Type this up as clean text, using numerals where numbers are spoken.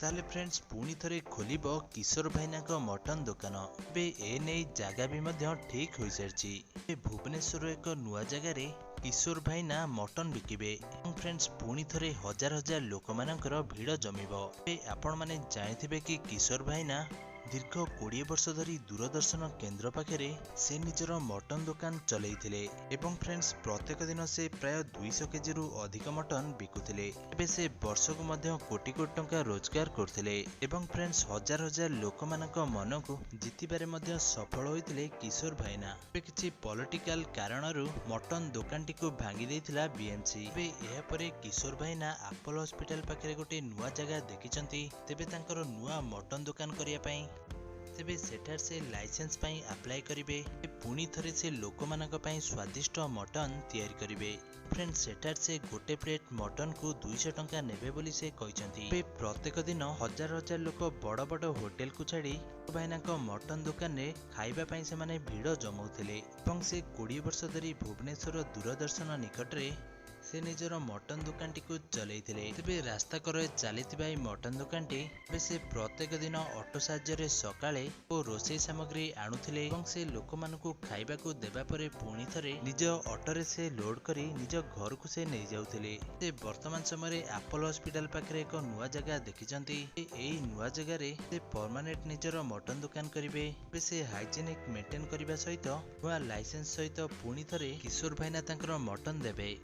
ତାହେଲେ ଫ୍ରେଣ୍ଡସ୍, ପୁଣି ଥରେ ଖୋଲିବ କିଶୋର ଭାଇନାଙ୍କ ମଟନ ଦୋକାନ। ଏବେ ଏ ନେଇ ଜାଗା ବି ମଧ୍ୟ ଠିକ୍ ହୋଇସାରିଛି। ଏବେ ଭୁବନେଶ୍ୱରର ଏକ ନୂଆ ଜାଗାରେ କିଶୋର ଭାଇନା ମଟନ ବିକିବେ ଏବଂ ଫ୍ରେଣ୍ଡସ୍, ପୁଣି ଥରେ ହଜାର ହଜାର ଲୋକମାନଙ୍କର ଭିଡ଼ ଜମିବ। ଏବେ ଆପଣମାନେ ଜାଣିଥିବେ କି କିଶୋର ଭାଇନା ଦୀର୍ଘ 20 ବର୍ଷ ଧରି ଦୂରଦର୍ଶନ କେନ୍ଦ୍ର ପାଖରେ ସେ ନିଜର ମଟନ ଦୋକାନ ଚଲେଇଥିଲେ ଏବଂ ଫ୍ରେଣ୍ଡସ୍, ପ୍ରତ୍ୟେକ ଦିନ ସେ ପ୍ରାୟ 200 କେଜିରୁ ଅଧିକ ମଟନ ବିକୁଥିଲେ। ଏବେ ସେ ବର୍ଷକୁ ମଧ୍ୟ କୋଟି କୋଟି ଟଙ୍କା ରୋଜଗାର କରୁଥିଲେ ଏବଂ ଫ୍ରେଣ୍ଡସ୍, ହଜାର ହଜାର ଲୋକମାନଙ୍କ ମନକୁ ଜିତିବାରେ ମଧ୍ୟ ସଫଳ ହୋଇଥିଲେ କିଶୋର ଭାଇନା। ଏବେ କିଛି ପଲିଟିକାଲ କାରଣରୁ ମଟନ ଦୋକାନଟିକୁ ଭାଙ୍ଗି ଦେଇଥିଲା ବିଏମସି। ଏବେ ଏହାପରେ କିଶୋର ଭାଇନା ଆପୋଲୋ ହସ୍ପିଟାଲ ପାଖରେ ଗୋଟେ ନୂଆ ଜାଗା ଦେଖିଛନ୍ତି, ତେବେ ତାଙ୍କର ନୂଆ ମଟନ ଦୋକାନ କରିବା ପାଇଁ। ତେବେ ସେଠାରେ ସେ ଲାଇସେନ୍ସ ପାଇଁ ଆପ୍ଲାଏ କରିବେ। ପୁଣି ଥରେ ସେ ଲୋକମାନଙ୍କ ପାଇଁ ସ୍ୱାଦିଷ୍ଟ ମଟନ ତିଆରି କରିବେ। ଫ୍ରେଣ୍ଡ, ସେଠାରେ ସେ ଗୋଟେ ପ୍ଲେଟ୍ ମଟନକୁ 200 ଟଙ୍କା ନେବେ ବୋଲି ସେ କହିଛନ୍ତି। ଏବେ ପ୍ରତ୍ୟେକ ଦିନ ହଜାର ହଜାର ଲୋକ ବଡ଼ ବଡ଼ ହୋଟେଲକୁ ଛାଡ଼ି ଭାଇନାଙ୍କ ମଟନ ଦୋକାନରେ ଖାଇବା ପାଇଁ ସେମାନେ ଭିଡ଼ ଜମାଉଥିଲେ ଏବଂ ସେ 20 ବର୍ଷ ଧରି ଭୁବନେଶ୍ୱର ଦୂରଦର୍ଶନ ନିକଟରେ ସେ ନିଜର ମଟନ ଦୋକାନଟିକୁ ଚଲେଇଥିଲେ। ତେବେ ରାସ୍ତା କରରେ ଚାଲିଥିବା ଏହି ମଟନ ଦୋକାନଟି ଏବେ ସେ ପ୍ରତ୍ୟେକ ଦିନ ଅଟୋ ସାହାଯ୍ୟରେ ସକାଳେ ଓ ରୋଷେଇ ସାମଗ୍ରୀ ଆଣୁଥିଲେ ଏବଂ ସେ ଲୋକମାନଙ୍କୁ ଖାଇବାକୁ ଦେବା ପରେ ପୁଣି ଥରେ ନିଜ ଅଟୋରେ ସେ ଲୋଡ କରି ନିଜ ଘରକୁ ସେ ନେଇଯାଉଥିଲେ। ସେ ବର୍ତ୍ତମାନ ସମୟରେ ଆପୋଲୋ ହସ୍ପିଟାଲ ପାଖରେ ଏକ ନୂଆ ଜାଗା ଦେଖିଛନ୍ତି। ଏଇ ନୂଆ ଜାଗାରେ ସେ ପରମାନେଣ୍ଟ ନିଜର ମଟନ ଦୋକାନ କରିବେ। ଏବେ ସେ ହାଇଜେନିକ ମେଣ୍ଟେନ କରିବା ସହିତ ନୂଆ ଲାଇସେନ୍ସ ସହିତ ପୁଣି ଥରେ କିଶୋର ଭାଇନା ତାଙ୍କର ମଟନ ଦେବେ।